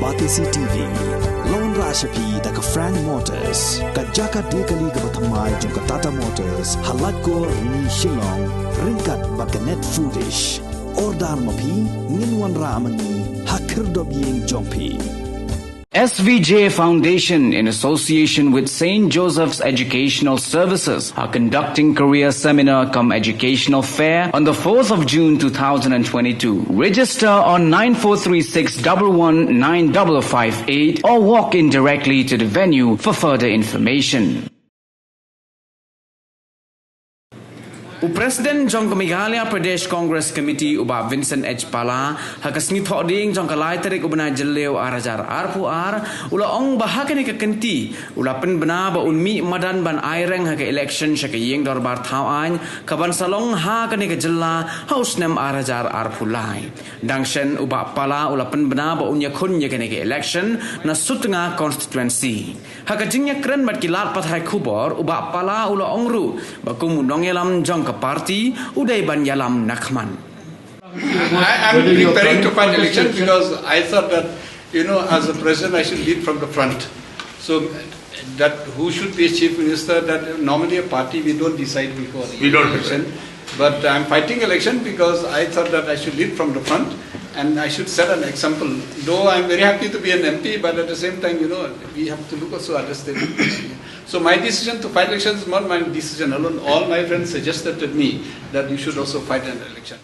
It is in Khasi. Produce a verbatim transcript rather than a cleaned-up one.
Batesi T V. La wanrah sha phi da ka Frank Motors, ka jaka die kali kaba thymmai jong ka Tata Motors, ha Laitkor, Rni, Shillong, ryngkat bad ka Net Foodish. Order ma phi, ngin wanrah ma ngi ha khyrdop ïing jong phi. S V J Foundation, in association with Saint Joseph's Educational Services, are conducting career seminar cum educational fair on the fourth of June two thousand and twenty-two. Register on nine four three six double one nine double five eight or walk in directly to the venue for further information. U President jong ka Meghalaya Pradesh Congress Committee, u Bah Vincent H Pala, ha ka sngi Thohdieng jong ka lai tarik u bnai Jylliew ar hajar arphew ar, u la ong ba ha kane ka kynti u la pynbna ba un mih madan ban aireng ha ka election sha ka Ïing Dorbar Thaw Aiñ kaban sa long ha kane ka jylla ha u snem ar hajar arphew lai. Dang shen, u Bah Pala u la pynbna ba un ïakhun ïa kane ka election na Sutnga constituency. Ha ka jingïakren bad ki lad pathai khubor, u Bah Pala u la ong ruh ba kum u nongïalam jong ka party u dei ban ïalam na khmat. I, I'm preparing to fight election because I thought that, you know, as a president, I should lead from the front. So that who should be a chief minister, that normally a party, we don't decide before the We don't election. But I'm fighting election because I thought that I should lead from the front and I should set an example. Though I'm very happy to be an M P, but at the same time, you know, we have to look also other states. So my decision to fight election is not my decision alone. All my friends suggested to me that you should also fight an election.